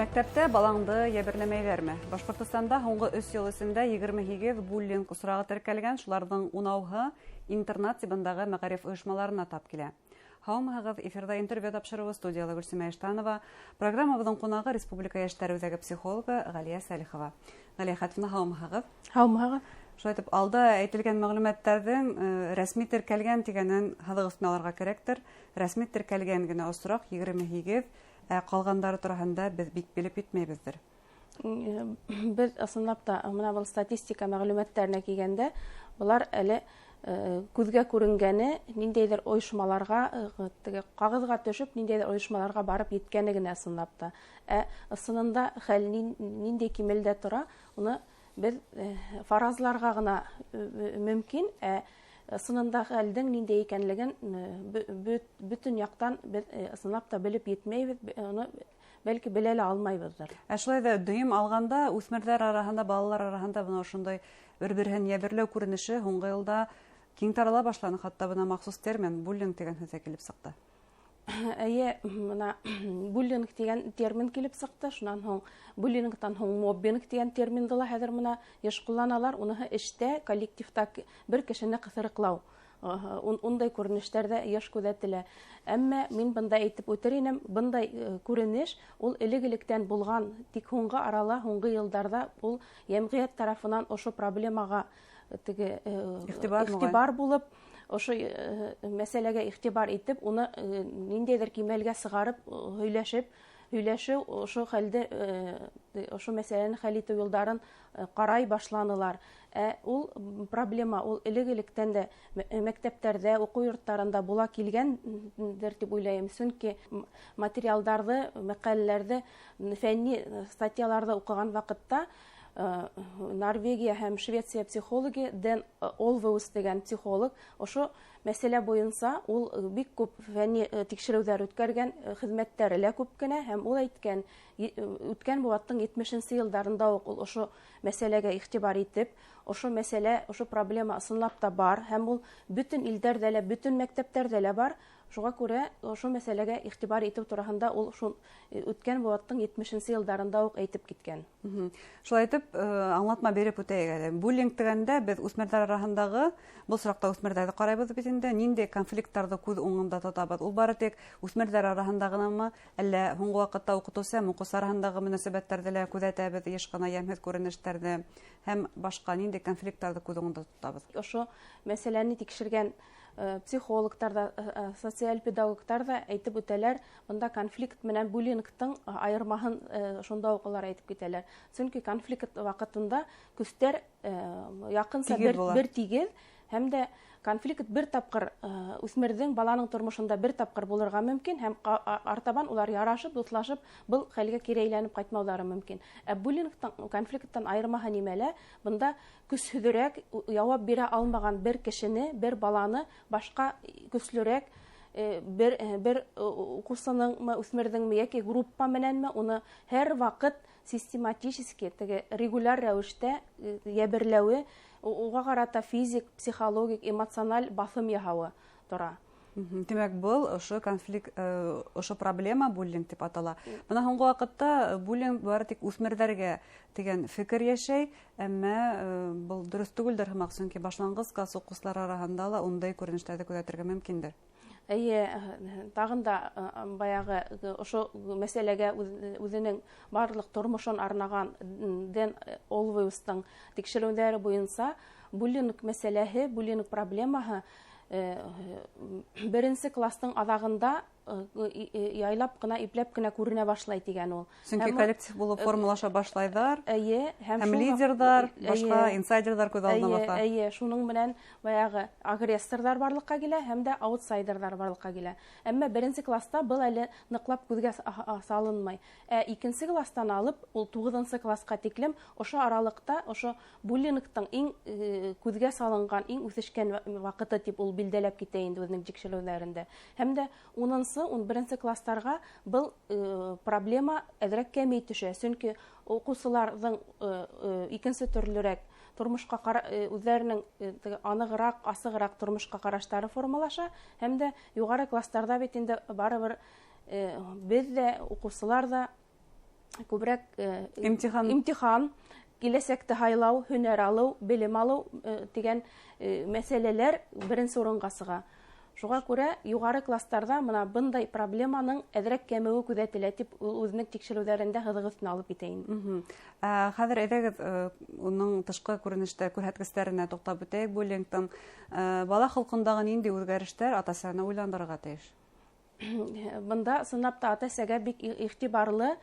Мәктәптә балаңды йәберләмәйҙәрме? Башҡортостанда һуңғы 3 йыл эсендә 28 буллинг осрағы теркәлгән, шуларҙың унауһы интернат тибындағы мәғариф ойошмаларына тап килә. Һаумыһығыҙ, эфирҙа «Интервью» тапшырыуы, студияла Гөлсимә Иштанова. Программабыҙҙың ҡунағы — Республика йәштәр үҙәге психологы Ғәлиә Сәлихова. Ғәлиә Хәтовна, һаумыһығыҙ. Һаумыһығыҙ. Шулай итеп, алда әйтелгән мәғлүмәттәрҙең рәсми теркәлгән тигәнен һыҙыҡ өҫтөнә алырға кәрәктер. Рәсми теркәлгән генә осраҡ 28, ә ҡалғандары тураһында беҙ бик белеп етмәйбеҙҙер. Беҙ ысынлап та бына был статистика мәғлүмәттәренә килгәндә, былар әле күҙгә күренгәне, ниндәйҙер ойошмаларға, теге ҡағыҙға төшөп, ниндәйҙер ойошмаларға барып еткәне генә ысынлап та. Ә ысынында хәл ниндәй кимәлдә тора, уны беҙ фаразларға ғына мөмкин, ә ысынында хәлдең ниндәй икәнлеген бөтөн яҡтан беҙ ысынлап та белеп етмәйбеҙ, уны бәлки белә лә алмайбыҙҙыр. Ә шулай ҙа дөйөм алғанда үҫмерҙәр араһында, балалар араһында бына ошондай бер-береһен йәберләү күренеше һуңғы йылда киң тарала башланы, хатта бына махсус термин буллинг тигән һүҙ ҙә килеп сыҡты. Эйе, бына буллинг тигән термин килеп сыҡты, шунан һуң буллингтан һуң моббинг тигән терминды ла хәҙер бына йыш ҡулланалар. Уныһы эштә, коллективта бер кешене ҡыҫырыҡлау. Ундай күренештәр ҙә йыш күҙәтелә. Әммә мин бында әйтеп үтер инем, бындай күренеш ул элек-электән булған, тик һуңғы арала, һуңғы йылдарҙа ул йәмғиәт тарафынан ошо проблемаға теге иғтибар булып, ошо мәсьәләгә иғтибар итеп, уны ниндәйҙер кимәлгә сығарып, һөйләшеп, һөйләшеү, ошо хәлде, ошо мәсьәләне хәл итеү юлдарын ҡарай башланылар. Ә ул проблема ул элек-электән дә мәктәптәрҙә, уҡыу йорттарында була килгәндер тип уйлайым. Сөнки материалдарҙы, мәҡәләләрҙе, фәнни статьяларҙы уҡыған ваҡытта Норвегия һәм Швеция психологи Дэн Олвеус тигән психолог ошо мәсьәлә буйынса ул бик күп фәнни тикшереүҙәр үткәргән, хеҙмәттәре лә күп кенә, һәм ул әйткән, үткән быуаттың 70-нсе йылдарында уҡ ул ошо мәсьәләгә иғтибар итеп, ошо мәсьәлә, ошо проблема ысынлап та бар, һәм ул бөтөн илдәрҙә лә, бөтөн мәктәптәрҙә лә бар. Шуға күрә ошо мәсьәләгә иғтибар итеү тураһында ул шул үткән быуаттың 70-нсе йылдарында уҡ әйтеп киткән. Шулай итеп, аңлатма биреп үтәйек әле. Буллинг тигәндә беҙ үҫмерҙәр араһындағы, был осраҡта үҫмерҙәрҙе ҡарайбыҙ бит инде, ниндәй конфликттарҙы күҙ уңында тотабыҙ? Ул бары тик үҫмерҙәр араһында ғынамы, әллә һуңғы ваҡытта уҡытыусы һәм уҡыусы араһындағы мөнәсәбәттәрҙе лә күҙәтәбеҙ, йыш ҡына йәмһеҙ күренештәрҙе һәм башҡа ниндәй конфликттарҙы күҙ уңында тотабыҙ? Ошо мәсьәләне тикшергән психологтар да, социаль педагогтар ҙа әйтеп үтәләр, бында конфликт менән буллингтың айырмаһын шунда уҡ улар әйтеп китәләр. Сөнки конфликт ваҡытында көстәр яҡынса Тигеҙ була. бер тигеҙ, һәм дә конфликт бер тапҡыр үҫмерҙең, баланың тормошонда бер тапҡыр булырға мөмкин, һәм артабан улар ярашып, дуҫлашып, был хәлгә кире әйләнеп ҡайтмауҙары мөмкин. Ә буллингтан, конфликттан айырмаһы нимәлә? Бында көсһөҙөрәк, яуап бирә алмаған бер кешене, бер баланы башҡа көслөрәк, бер уҡыусыныңмы, үҫмерҙеңме йәки группа менәнме, уны һәр ваҡыт систематически, теге регуляр рәүештә йәберләүе, уға ҡарата физик, психологик, эмоциональ баҫым яһауы тора. Тимәк, был ошо конфликт, ошо проблема буллинг тип атала. Бына һуңғы ваҡытта буллинг бары тик үҫмерҙәргә тигән фекер йәшәй, әммә был дөрөҫ түгелдер һымаҡ, сөнки башланғыс класс уҡыусылар араһында ла ундай күренештәрҙе күҙәтергә мөмкиндер. Эйе, тағын да баяғы ошо мәсьәләгә үҙенең барлыҡ тормошон арнаған Дэн Олвеустың тикшереүҙәре буйынса буллинг мәсьәләһе, буллинг проблемаһы беренсе класстың аҙағында яйлап ҡына, ипләп кенә күренә башлай тигән ул. Сөнки Һәм коллектив булып формалаша башлайҙар. Эйе, һәм Һәм шул лидерҙар, башҡа эйе. инсайдерҙар күҙ алдына Эйе, баҫа. Эйе, шуның менән баяғы агрессорҙар барлыҡҡа килә һәм дә аутсайдерҙар барлыҡҡа килә. Әммә беренсе класста был әле ныҡлап күҙгә салынмай. Ә икенсе класстан алып ул туғыҙынсы классҡа тиклем ошо аралыҡта ошо буллингтың иң күҙгә салынған, иң үҫешкән ваҡыты тип ул билдәләп китә инде үҙенең тикшереүҙәрендә. Һәм дә унынсы, ун беренсе класстарға был проблема әҙерәк кәмей төшә, сөнки уҡыусыларҙың икенсе төрлөрәк тормошҡа үҙҙәренең теге анығыраҡ, асығыраҡ тормошҡа ҡараштары формалаша, һәм дә юғары класстарҙа бит инде барыбер беҙ ҙә, уҡыусылар ҙа Күберәк имтихан, киләсәкте һайлау, һөнәр алыу, белем алыу тигән мәсьәләләр беренсе урынға сыға. Шуға күрә юғары класстарҙа мына бындай проблеманың әҙерәк кәмеүе күҙәтелә тип ул үҙенең тикшереүҙәрендә һыҙыҡ өҫтөнә алып китә инде. Хәҙер әйҙәгеҙ уның тышҡы күренештә күрһәткестәренә туҡтап үтәйек. Буллингтың бала холҡондағы ниндәй үҙгәрештәр ата-әсәне уйландырырға тейеш? Бында ысынлап та ата-әсәгә бик иғтибарлы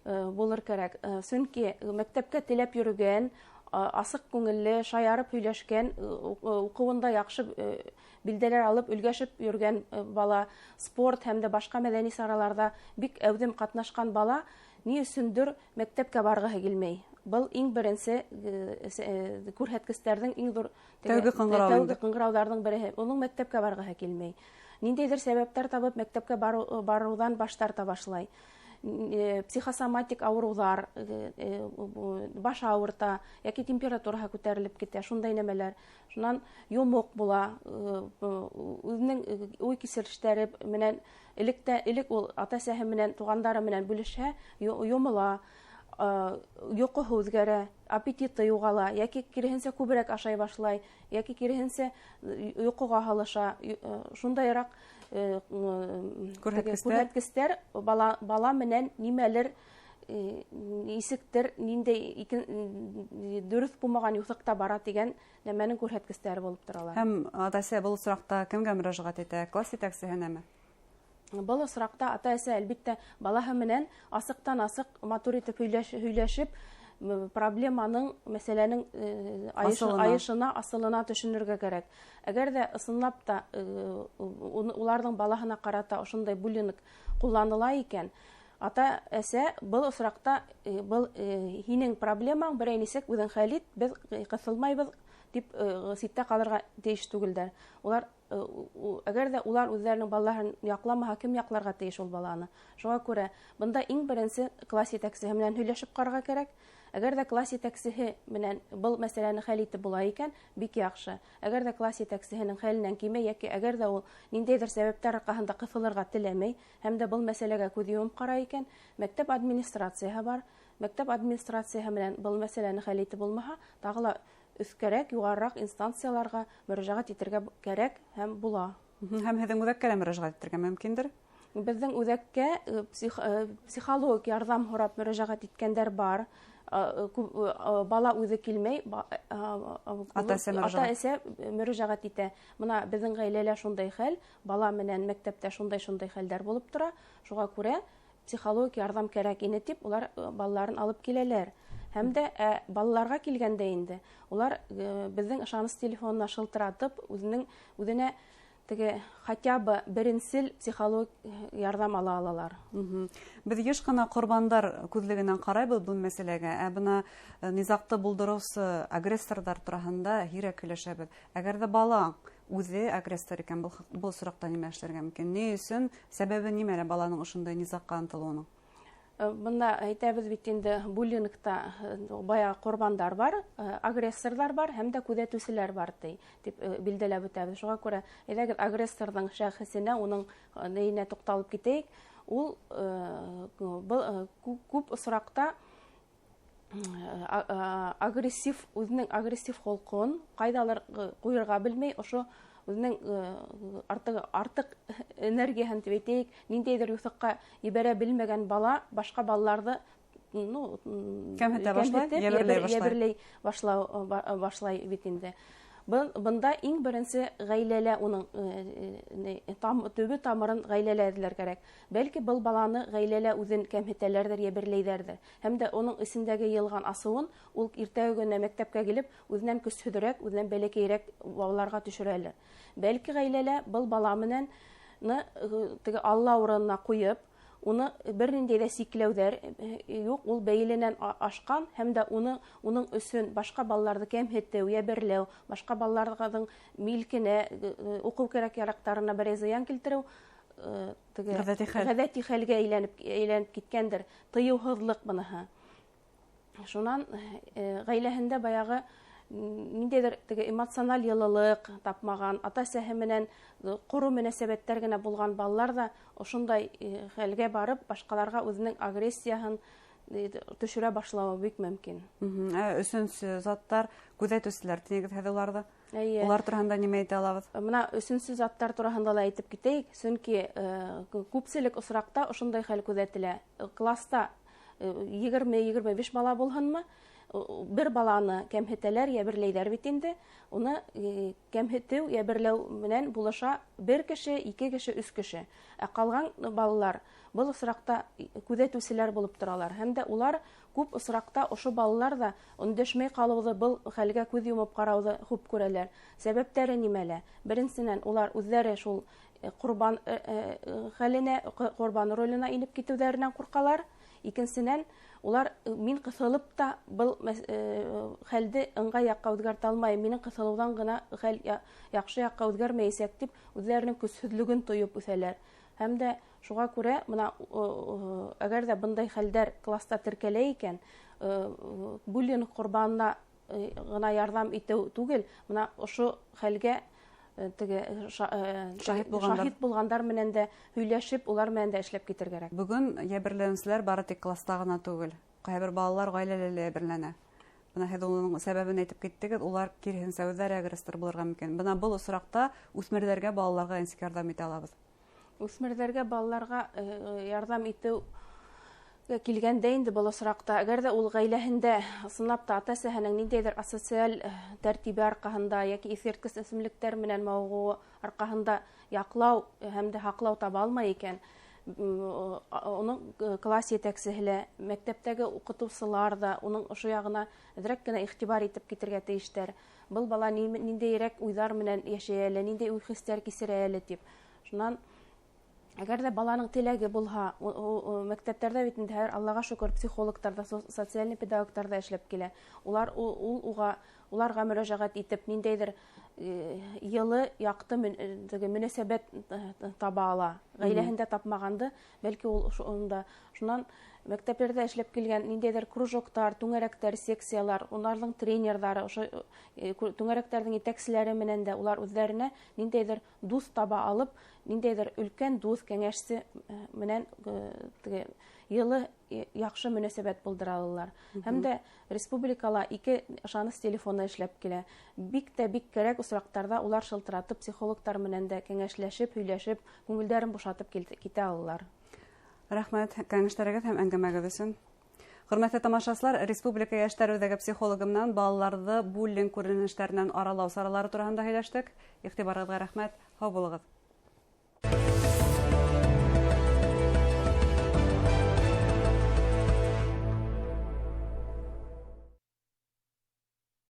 булыр кәрәк. Сөнки мәктәпкә теләп йөрөгән, асыҡ күңелле, шаярып һөйләшкән, уҡыуында яҡшы билдәләр алып өлгәшеп йөргән бала, спорт һәм дә башҡа мәҙәни сараларҙа бик әүҙем ҡатнашҡан бала ни өсөндөр мәктәпкә барғыһы килмәй. Был иң беренсе күрһәткестәрҙең иң ҙур тәүге ҡыңғырауҙарҙың береһе. Уның мәктәпкә барғыһы килмәй. Ниндәйҙер сәбәптәр табып мәктәпкә барыуҙан баш тарта башлай. Психосоматик ауырыуҙар, баш ауырта, йәки температураһы күтәрелеп китә, шундай нәмәләр. Шунан йомоҡ була, үҙенең уй кисерештәре менән элек ул ата-әсәһе менән, туғандары менән бүлешһә, йомола, йоҡоһо үҙгәрә, аппетиты юғала, йәки киреһенсә күберәк ашай башлай, йәки киреһенсә йоҡоға һалыша. Шундайыраҡ күрһәткестәр бала менән нимәлер нисектер, ниндәй дөрөҫ булмаған юҫыҡта бара тигән нәмәнең күрһәткестәре булып торалар. Һәм ата-әсә был осраҡта кемгә мөрәжәғәт итә? Класс етәксеһенәме? Был осраҡта ата-әсә әлбиттә балаһы менән асыҡтан-асыҡ матур итеп һөйләшеп, проблеманың, мәсьәләнең айышына, асылына төшөнөргә кәрәк. Әгәр ҙә ысынлап та уларҙың балаһына ҡарата ошондай буллинг ҡулланыла икән, ата-әсә был осраҡта был һинең проблемаң, берәй нисек үҙең хәл ит, беҙ ҡыҫылмайбыҙ тип ситтә ҡалырға тейеш түгелдәр. Улар әгәр ҙә улар үҙҙәренең балаларын яҡламаһа, кем яҡларға тейеш ул баланы? Шуға күрә бында иң беренсе класс етәксеһе менән һөйләшеп ҡарарға кәрәк. Әгәр ҙә класс етәксеһе менән был мәсьәләне хәл итеп була икән, бик яҡшы. Әгәр ҙә класс етәксеһенең хәленән килмәй, йәки әгәр ҙә ул ниндәйҙер сәбәптәр арҡаһында ҡыҫылырға теләмәй һәм дә был мәсьәләгә күҙ йомоп ҡарай икән, мәктәп администрацияһы бар. Мәктәп администрацияһы менән был мәсьәләне хәл итеп булмаһа, тағы ла өҫкәрәк, юғарыраҡ инстанцияларға мөрәжәғәт итергә кәрәк һәм була. Һәм һеҙҙең үҙәккә лә мөрәжәғәт итергә мөмкиндер? Беҙҙең үҙәккә психологик ярҙам һорап мөрәжәғәт иткәндәр бар. Бала үҙе килмәй, ата-әсә мөрәжәғәт итә. Бына беҙҙең ғаиләлә шундай хәл, бала менән мәктәптә шундай-шундай хәлдәр булып тора. Шуға күрә психологик ярҙам кәрәк ине тип улар балаларын алып киләләр. Һәм дә балаларға килгәндә инде улар беҙҙең ышаныс телефонына шылтыратып, үҙенә теге хотя бы беренсел психологик ярҙам ала алалар. Беҙ йыш ҡына ҡорбандар күҙлегенән ҡарайбыҙ был мәсьәләгә. Ә бына низаҡты булдырыусы агрессорҙар тураһында һирәк һөйләшәбеҙ. Әгәр ҙә бала үҙе агрессор икән, был осраҡта нимә эшләргә мөмкин? Ни өсөн, сәбәбе нимәлә баланың ошондай низаҡҡа ынтылыуының? Бында әйтәбеҙ бит инде, буллингта баяғы ҡорбандар бар, агрессорҙар бар һәм дә күҙәтеүселәр бар тип билдәләп үтәбеҙ. Шуға күрә әйҙәгеҙ агрессорҙың шәхесенә, уның нейенә туҡталып китәйек. Ул был күп осраҡта агрессив, үҙенең агрессив холҡон ҡайҙалыр ҡуйырға белмәй, ошо үҙенең артыҡ энергияһын тип әйтәйек, ниндәйҙер юҫыҡҡа ебәрә белмәгән бала башҡа балаларҙы кәмһетә башлай, йәберләй башлай бит инде. Бында иң беренсе ғаиләлә уның төбө тамырын ғаиләлә эҙләр кәрәк. Бәлки был баланы ғаиләлә үҙен кәмһетәләрҙер, йәберләйҙәрҙер. Һәм дә уның эсендәге йыйылған асыуын ул иртәге көнә мәктәпкә килеп, үҙенән көсһөҙөрәк, үҙенән бәләкәйерәк балаларға төшөрәлер. Бәлки ғаиләлә был бала менән теге Алла урынына ҡуйып, уны бер ниндәй ҙә сикләүҙәр юҡ, ул бәйленән ашҡан һәм дә уның өсөн башҡа балаларҙы кәмһетеү, йәберләү, башҡа балаларҙың милкенә, уҡыу кәрәк-яраҡтарына берәй зыян килтереү ғәҙәти хәлгә әйләнеп киткәндер. Тыйыуһыҙлыҡ быныһы. Шунан ғаиләһендә баяғы ниндәйҙер теге эмоциональ йылылыҡ тапмаған, ата-әсәһе менән ҡоро мөнәсәбәттәр генә булған балалар ҙа ошондай хәлгә барып, башҡаларға үҙенең агрессияһын төшөрә башлауы бик мөмкин. Ә өсөнсө заттар, күҙәтеүселәр тинегеҙ һеҙ уларҙы. Эйе. Улар тураһында нимә әйтә алабыҙ? Бына өсөнсө заттар тураһында ла әйтеп китәйек, сөнки күпселек осраҡта ошондай хәл күҙәтелә. Класста 20-25 бала булһынмы, бер баланы кәмһетәләр, йәберләйҙәр бит инде. Уны кәмһетеү, йәберләү менән булыша бер кеше, ике кеше, өс кеше. Ә ҡалған балалар был осраҡта күҙәтеүселәр булып торалар. Һәм дә улар күп осраҡта ошо балалар ҙа өндәшмәй ҡалыуҙы, был хәлгә күҙ йомоп ҡарауҙы хуп күрәләр. Сәбәптәре нимәлә? Беренсенән, улар үҙҙәре шул ҡорбан хәленә, ҡорбан роленә инеп китеүҙәренән ҡурҡалар. Икенсенән, улар мин ҡыҫылып та был хәлде ыңғай яҡҡа үҙгәртә алмайым, минең ҡыҫылыуҙан ғына хәл яҡшы яҡҡа үҙгәрмәйәсәк тип үҙҙәренең көсһөҙлөгөн тойоп үҫәләр. Һәм дә шуға күрә бына, әгәр ҙә бындай хәлдәр класста теркәлә икән, буллинг ҡорбанына ғына ярҙам итеү түгел, бына ошо хәлгә теге Шаһит булғандар. шаһит булғандар менән дә һөйләшеп, улар менән дә эшләп китер кәрәк. Бөгөн йәберләнеүселәр бары тик класста ғына түгел, ҡайһы бер балалар ғаиләлә лә йәберләнә. Бына һеҙ уның сәбәбен әйтеп киттегеҙ, улар киреһенсә үҙҙәре агрессор булырға мөмкин. Бына был осраҡта үҫмерҙәргә, балаларға нисек ярҙам итә алабыҙ? Үҫмерҙәргә, балаларға ярҙам итеү килгәндә инде был осраҡта, әгәр ҙә ул ғаиләһендә ысынлап та ата-әсәһенең ниндәйҙер асоциаль тәртибе арҡаһында йәки иҫерткес эсемлектәр менән мауығыуы арҡаһында яҡлау һәм дә һаҡлау таба алмай икән, уның класс етәксеһе лә, мәктәптәге уҡытыусылар ҙа уның ошо яғына әҙерәк кенә иғтибар итеп китергә тейештәр. Был бала ниндәйерәк уйҙар менән йәшәй әле, ниндәй уй-хистәр кисерә әле тип. Шунан әгәр ҙә баланың теләге булһа, мәктәптәрҙә бит инде хәҙер, Аллаға шөкөр, психологтар ҙа, социальный педагогтар ҙа эшләп килә. Улар уларға мөрәжәғәт итеп, ниндәйҙер йылы, яҡты теге мөнәсәбәт таба ала. Ғаиләһендә тапмағанды, бәлки ул унда. Шунан мәктәпләрҙә эшләп килгән ниндәйҙер кружоктар, түңәрәктәр, секциялар, уларҙың тренерҙары, ошо түңәрәктәрҙең етәкселәре менән дә улар үҙҙәренә ниндәйҙер дуҫ таба алып, ниндәйҙер өлкән дуҫ, кәңәшсе менән теге йылы, яҡшы мөнәсәбәт булдыра алалар. Һәм дә республикала 2 ышаныс телефоны эшләп килә. Бик тә бик кәрәк осраҡтарҙа улар шылтыратып, психологтар менән дә кәңәшләшеп, һөйләшеп, күңелдәрен бушатып китә алалар. Рәхмәт кәңәштәрегеҙ һәм әңгәмәгеҙ өсөн. Хөрмәтле тамашасылар, Республика йәштәр үҙәге психологы менән балаларҙы буллинг күренештәренән аралау саралары тураһында һөйләштек. Иғтибарығыҙға рәхмәт. Һау булығыҙ.